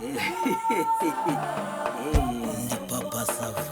Ndi Papa Sava.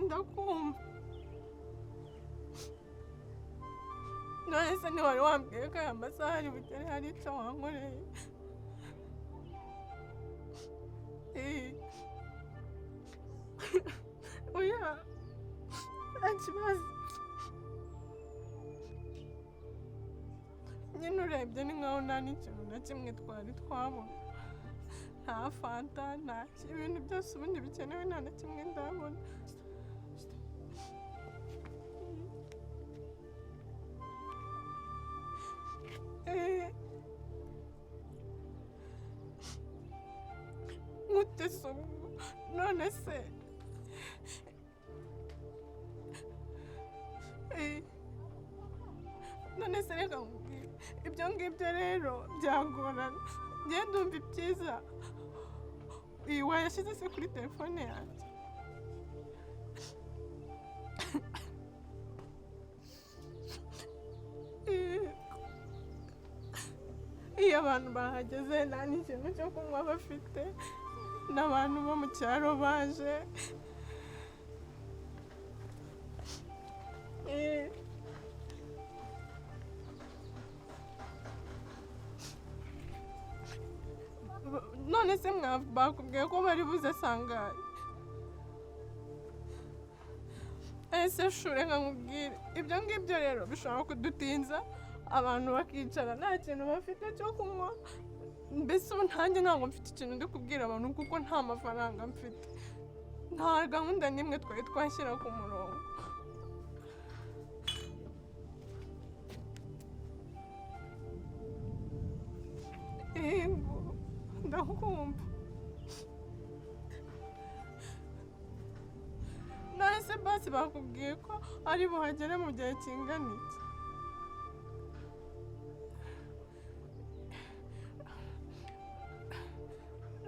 Ndakumva none se ntiwari wambwiye ko aya masaha ari bugere hari icyo wankoreye? Oya, nta kibazo. Nyine urebye ni nkaho nta n'ikintu na kimwe twari twabona, nta fanta, nta ibintu byose ubundi bikenewe, nta na kimwe ndabona. Gute se ubwo? None se Eh, none se reka nkubwire, ibyo ngibyo rero byagorana. Njye ndumva ibyiza iyi wayashyize se kuri telefone yanjye. Eh, iyo abantu bahageze nta n'ikintu cyo kunywa bafite, n'abantu bo mu cyaro baje. Eh, none se bakubwiye ko bari buze sangahe? Ese shure nka nkubwire, ibyo ngibyo rero bishobora kudutinza, abantu bakicara nta kintu bafite cyo kunywa. Mbese ubu ntanjye ntabwo mfite ikintu ndi kubwira abantu kuko nta mafaranga mfite, nta gahunda n'imwe twari twashyira ku murongo. Yego, ndakumva. None se basi bakubwiye ko ari buhagere mu gihe kingana iki?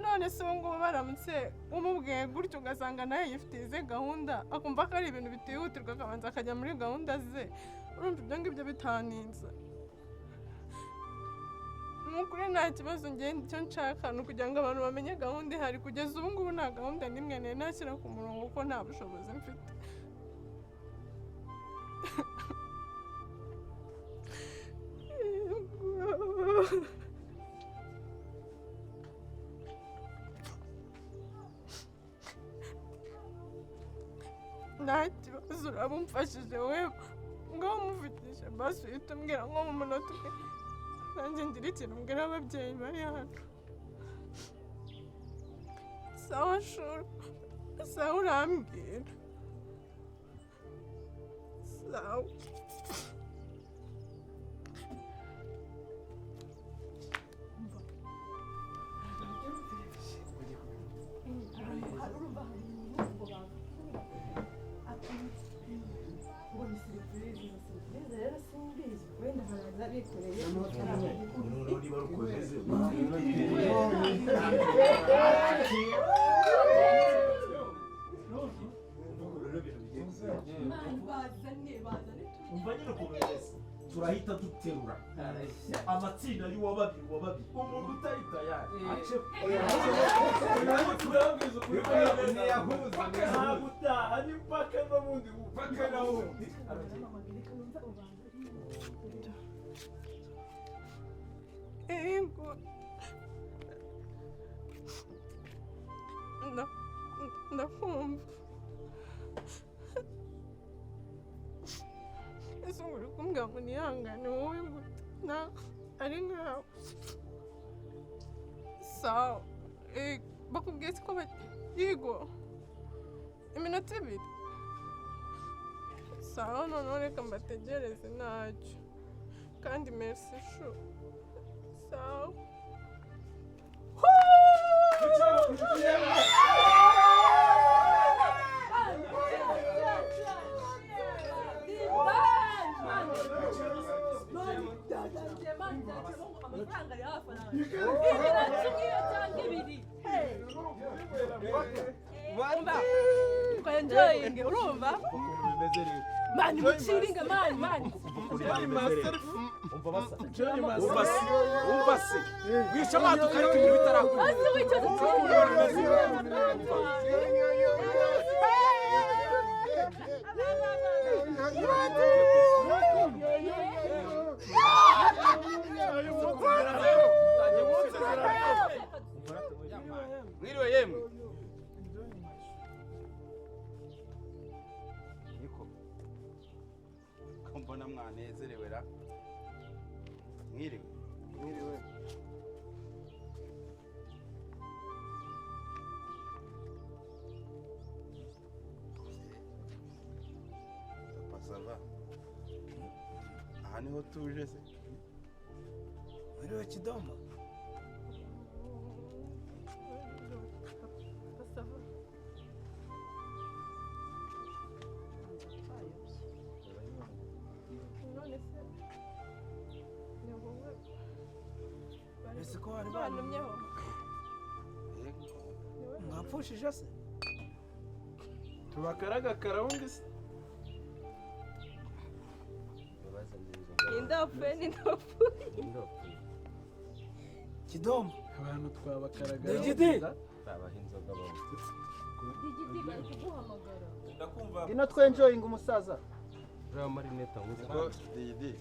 None se ubu ngubu baramutse umubwiye gutyo ugasanga nawe yifitiye ize gahunda, akumva ko ari ibintu bitihutirwa, akabanza akajya muri gahunda ze, urumva ibyo ngibyo bitaninza? Ni ukuri nta kibazo, njye icyo nshaka ni ukugira ngo abantu bamenye gahunda ihari. Kugeza ubu ngubu nta gahunda n'imwe nari nashyira ku murongo kuko nta bushobozi mfite. Nta kibazo, uraba umfashije we, ngaho umuvugishe basi uhite umbwira nko mu munota umwe, nanjye ngira ikintu mbwira ababyeyi bari hano. Sawa shuru, sawa urambwira. Sawa. Ngo ni surprise, izo surprise rero simbizi, wenda baraza bikoreye amafaranga. Noneho niba ari uko bimeze. Bazane bazane. Umva nyine ukuntu bimeze, turahita duterura amatsinda y'uwa babiri uwa babiri, umuntu utari tayari ace. Turabwiza ukuri ko Ntiyahuza. Nta gutaha ni paka n'ubundi paka n'ubundi. Yego. Ndakumva. Ese ubu uri kumbwira ngo nihangane wowe gute? Na ari nkawe. Sawa. Eh, bakubwiye se ko yego. Iminota ibiri. Sawa, noneho reka mbategereze ntacyo. Kandi merci shu. Sawa. Amafaranga ari hafi ahantu iminota umwe cyangwa ibiri. Umva twenjoyinge, urumva Ukuntu bimeze rero. mani muciringe mani mani. Umva basa. Johnny Umva se, umva se. Wishe amato ariko ibintu bitarakura. Ese wicyo duciringe. Mwiriwe yemwe. Niko ko mbona mwanezerewe ra? Mwiriwe. Mwiriwe. Papa sava, aha niho tuje se? Mwiriwe Kidoma. Bantumyeho. Mwapfushije se? Tubakaraga karawundi se. Ninde wapfuye, ninde wapfuye? Kidomo. Abantu twabakaraga. Digidi. Digidi bari kuguhamagara. Ndakumva. Ngwino twenjoyinga umusaza. Ko Didi,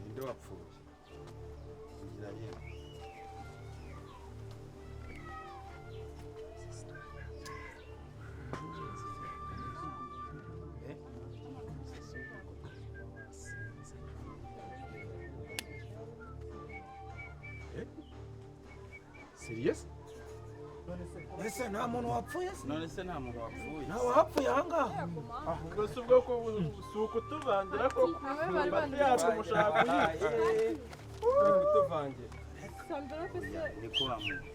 ninde wapfuye? Ngira hino. Serious? Ese nta muntu wapfuye se? None se nta muntu wapfuye? Nta wapfuye ahangaha? Ubwo si ubwo si ukutuvangira koko. Imyumbati yacu mushaka kuyica. Samverope se. Niko wa muntu.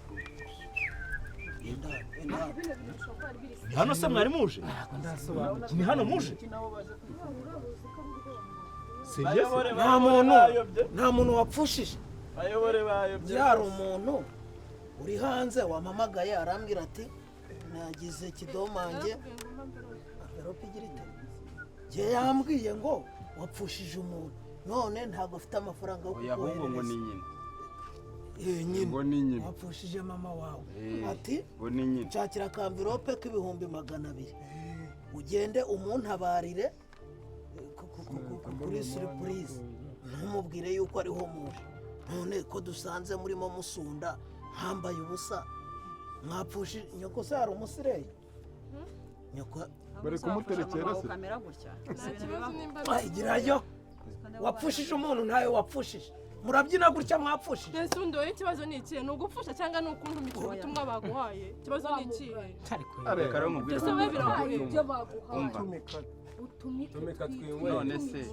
Ni hano se mwari muje? Ni hano muje? Serious? Bayobore Nta muntu, bayobye. nta muntu wapfushije. Bayobore bayobye. Byari umuntu uri hanze wampamagaye arambwira ati nagize kidomange amverope igira ite? Njye yambwiye ngo wapfushije umuntu none ntabwo afite amafaranga yo Oya, ahubwo ngo ni kukoherereza. nyina. Eh, nyine Ngo ni nyina. wapfushije mama wawe. Eh. Ati Ngo ni nyina. nshakira akamvirope k'200,000 ugende umuntabarire kuri surprise, ntumubwire yuko ariho muje. None ko dusanze murimo musunda nkambaye ubusa, mwapfushije nyoko se? Hari umusireyi nyoko? Bari kumuterekera se? Kamera gutya. Nta kibazo nimba. Igirayo wapfushije umuntu ntayo wapfushije, murabyina gutya mwapfushije. Ese undi wowe ikibazo ni ikihe? Ni ugupfusha cyangwa ni ukuntumikira ubutumwa baguhaye? Ikibazo ni ikihe? Reka rero nkubwire. Ese wowe birakureba? Ibyo baguhaye. Umva. Utumike. None se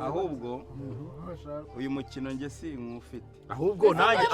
ahubwo uyu mukino njye sinywufite. Ahubwo nanjye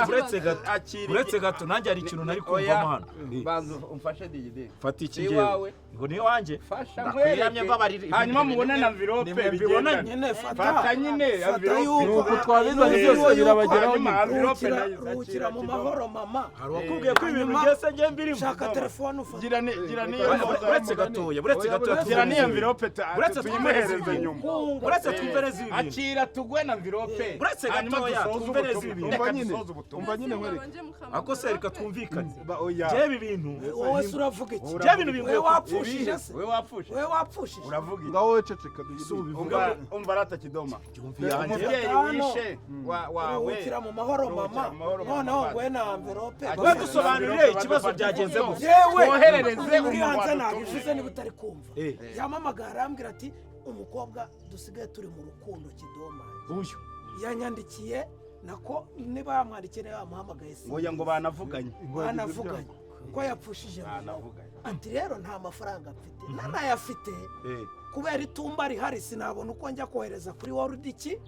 uretse gato, Akira. uretse gato, nanjye hari ikintu nari Oya, kumvamo hano. Banza umfashe Digidi. Fata iki Ni ngewe. iwawe. Ngo ni iwanjye. Fasha Ndakwiyamye nkwereke. mbabarira. Hanyuma mubone na envelope Nimwe bigendana. Nyine fata. Fata nyine Fata envelope. yuko Nuko twabizanye byose birabageraho Hanyuma nyine. envelope Ruhukira, nayo izakira ruhukira mu Kidomo. mahoro mama. Hari uwakubwiye ko ibintu byose njye mbirimo? Shaka telefone ufate. Gira ni gira niyo Uretse gatoya, uretse gatoya. Gira niyo envelope Uretse tuyimuhereze nyuma. Uretse twumve neza ibi bintu. Akira tugwe na envelope. Uretse Hanyuma gatoya, dusoze twumve neza ubutumwa. ibi bintu. Reka Umva nyine, dusoze ubutumwa. umva nyine nkwereke. Ako se reka twumvikane. Oya. Njyewe ibi bintu, Wowe se uravuga iki? njyewe ibintu bingoye. Wowe wapfushije se? Wowe wapfushe. Wowe wapfushije? Uravuga iki? Ngaho wowe ceceka Digidi. Umva, umva rata Kidoma. Yanjye. Umubyeyi wishe wawe. Ruhukira mu mahoro Ruhukira mama. mu mahoro, mama. Noneho nguhe na amverope. We dusobanurire ikibazo byagenze gute. Yewe Twoherereze uri hanze umuntu. nabivuze niba utari kumva. Eh. Yampamagaye arambwira ati umukobwa dusigaye turi mu rukundo kidomange Uyu. yanyandikiye, nako niba yamwandikiye niba yamuhamagaye si Oya, ngo banavuganye. banavuganye ko yapfushije mama. Banavuganye. Ati rero nta mafaranga mfite, nanayafite Eh. kubera itumba rihari sinabona uko njya kohereza kuri World iki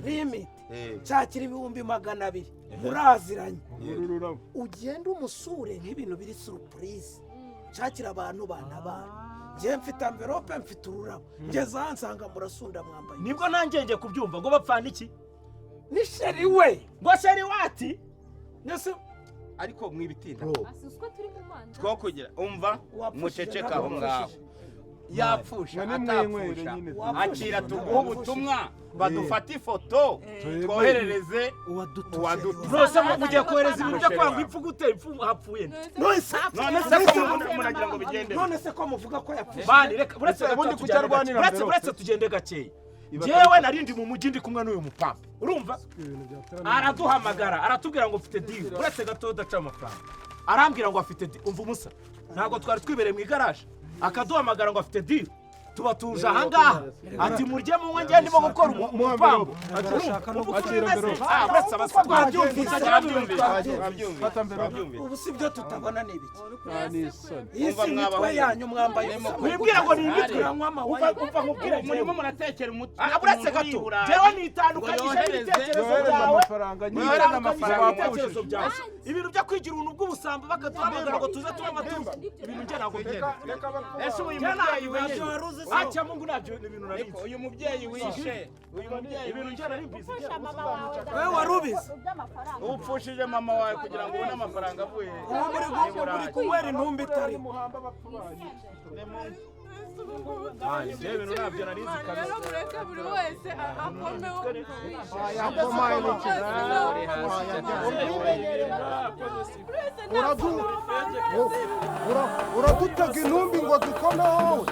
Remit. Eh. Nshakira 200,000, muraziranye, Uru rurabo. ugende umusure nk'ibintu biri surprise, nshakira abantu bantabara. Njye mfite amverope, mfite ururabo, ngeze aha nsanga murasunda mwambaye. Nibwo nanjye ngiye kubyumva ngo bapfana iki? Ni chéri we. Ngo chéri wati? Nese Ariko mwibitinda. Bro. Asi usiko turi mu manza. Two kugira umva Wapfushije muceceka ntabwo aho ngaho. wapfushije. Yapfusha Mwe nimwinywere atapfusha. nyine. Akira tuguhe ubutumwa badufate ifoto twoherereze uwadutumye. Rwose mugiye kohereza ibintu byo kwanga ipfu gute? Ipfu hapfuye nde? None se None se ko muragira ngo bigende? None se ko muvuga ko yapfushije? Bani reka uretse Ese gato ubundi tugende gake. kuki arwanira Uretse envelope? uretse tugende gakeya. Njyewe nari ndi mu mujyi ndi kumwe n'uyu mupampe. Urumva? Araduhamagara aratubwira ngo mfite deal. Uretse gato udaca amafaranga. Arambwira ngo afite deal. Umva umusa. Ntabwo twari twibereye mu igaraje. Akaduhamagara ngo afite deal. Tuba tuje ahangaha. Ati murye munywe njye ndimo gukora umupango. Akira envelope. Ah, uretse abasa. Twabyumvise. Twabyumvise. Fata envelope. Twabyumvise. Ubu si byo tutabona ni ibiki? Nta n'isoni. Iyi si imitwe yanyu mwambaye ubusa. Wibwira ngo ni imitwe. Muranywa amawayini. Umva nkubwire. Murimo muratekera umutwe. Ah, uretse gato. Njyewe nitandukanyije n'ibitekerezo Yohereza byawe. amafaranga nyine. Yohereza amafaranga. Ibitekerezo byawe. Ibintu byo kwigira ubuntu bw'ubusambo bakaduhamagara ngo tuze tube amatuza. Ibintu njye ntabwo mbyemera. Ese uyu mubyeyi Ntabyo we wari uzi. Uzi se? Acha Mungu, nabyo ni ibintu nari Niko, uyu mubyeyi wishe, uyu mubyeyi ibintu njye nari mbizi. Upfusha mama wawe. Wewe wari ubizi? Iby'amafaranga. Upfushije mama wawe kugira ngo ubone amafaranga avuye Ubu muri muri kunywera intumbi itari. Muhamba abapfu banyu. Njye ibintu nabyo nari nzi kabisa. Rero mureke buri wese akomeho. Yakomaye n'iki? Uradutega intumbi ngo dukomeho wowe.